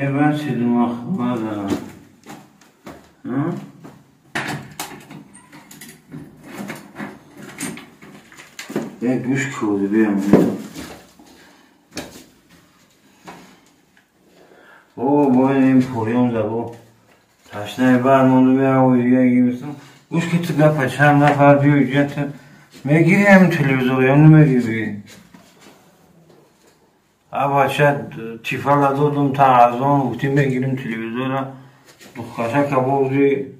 Бачи думахмада. Гӯш кӯди биям. О, бо ин поён забо. Ташнаи бар монду биям, дига гирифтам. Гӯш ки ту гапа чанд нафар биё иҷа мегири ҳамин телевизор ё намегири? Бача тифала додум та арзон гуфтим мегирим телевизора. Духкаша кабоби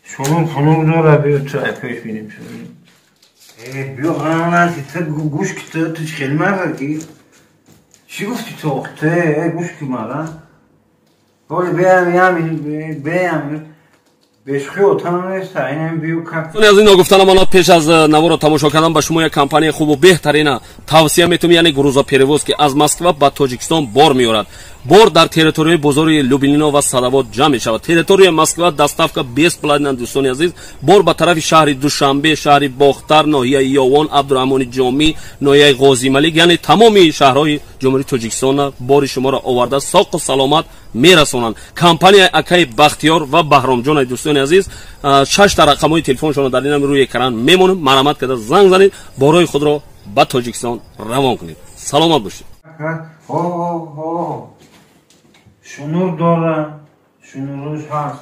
шунум фунум дора биё ту пеш бинем шунум. Биё хана ки ту гӯш ки ту хеле марда ки чӣ гуфти ту ту гӯш ки мара? Ҳоли биям ям биям Аз ин ногуфтанам ана пеш аз наворо тамошо кардан ба шумо як компанияи хубу беҳтарина тавсия метавонем, яъне грузоперевоз, ки аз Москва ба Тоҷикистон бор меорад. Бор дар территорияи бозори Люблино ва Садовод ҷамъ мешавад. Территорияи Москва доставка бесплатна, дӯстони азиз. Бор ба тарафи шаҳри Душанбе, шаҳри Бохтар, ноҳияи Ёвон, Абдураҳмони Ҷомӣ, ноҳияи Ғозималик, яъне тамоми шаҳрҳои Ҷумҳурии Тоҷикистон бори шуморо оварда соқу саломат мерасонанд. Компанияи акаи Бахтиёр ва Баҳромҷон, дӯстони азиз, 6 рақамҳои телефоншонро дар ин рӯи экран мемонем. Марҳамат карда занг занед, борҳои худро ба Тоҷикистон равон кунед. Саломат бошед. Шунур дора, шунуруш ҳаст.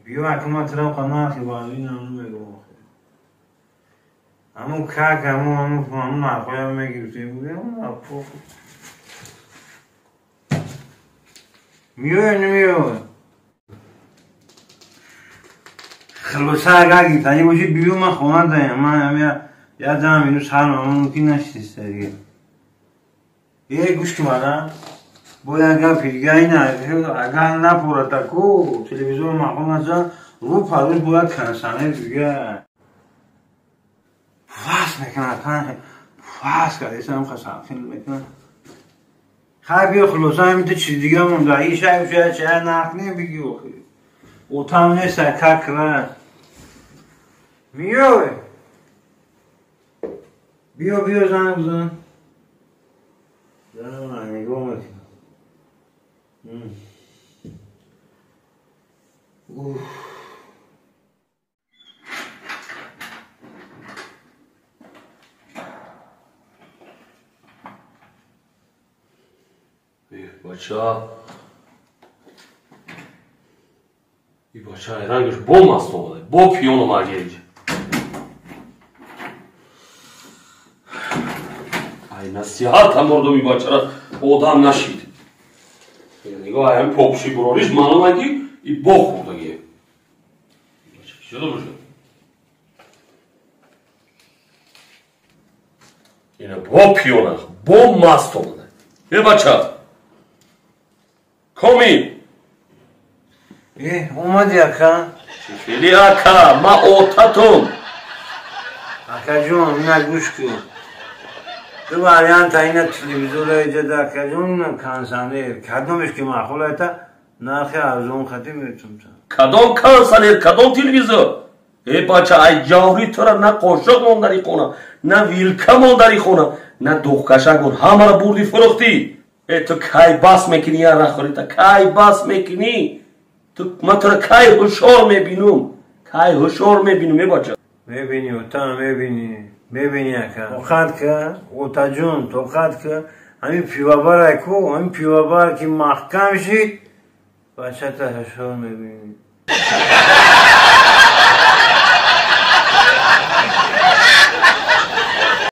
Биё акма тирам қанахи баъзи наму мегӯм. Ҳамун как ҳамун ҳамун ҳамун нархҳоям мегирифтем. Нархҳо. Миёя намеёя. Хилоса агар гирифтанӣ бошӣ биё ман хона даям. Ман я дам инӯ сар ман мумкин нашиста дига. Гӯш ки мана. Бояд гапи дига ина агар напората ку телевизор маъқул наша рӯ парӯз бояд консанер дига. Фас мекунад, фас карда исам хасанхил мекунад. Хай биё хулоса ҳамин ту чиз дига монда. И шай шай шай нарх не бигӣ охи. Отам нест как раз. Миёй. Биё биё занг бизан. Нигоҳ мекунам. Бача, и бача рангаш бо маст омада, бо пиён омада инҷа. Ай насиҳат ҳам мурдум и бачара одам нашид. Нигоҳ ҳам попши бурориш маълум ки и бо хӯрдагие. Бача чӣ шуда бошад? Ина бо пиёна, бо маст омада. Э бача, Коми. Омади ака? Чӣ хели ака? Ма отатум. Акаҷон, ина гӯш кун. Ду варианта ина телевизора иҷада акаҷон, ина консанер. Кадомеш ки маъқул айта, нархи арзон хати метумта. Кадом консанер, кадом телевизор? Э бача, ай ҷаври тура на қошиқ мон дар ин хона, на вилка мон дар ин хона, на духкашак мон. Ҳамаро бурди фурӯхтӣ. Ту кай бас мекунӣ я рахорита? Кай бас мекунӣ? Ту ман тура кай ҳушёр мебинум? Кай ҳушёр мебинум, э бача? Мебинӣ, ота мебинӣ. Мебинӣ ака. Тоқат ка, отаҷон, тоқат ка. Ҳамин пивабарай ку, ҳамин пивабар ки маҳкам шид, бачата ҳушёр мебинӣ.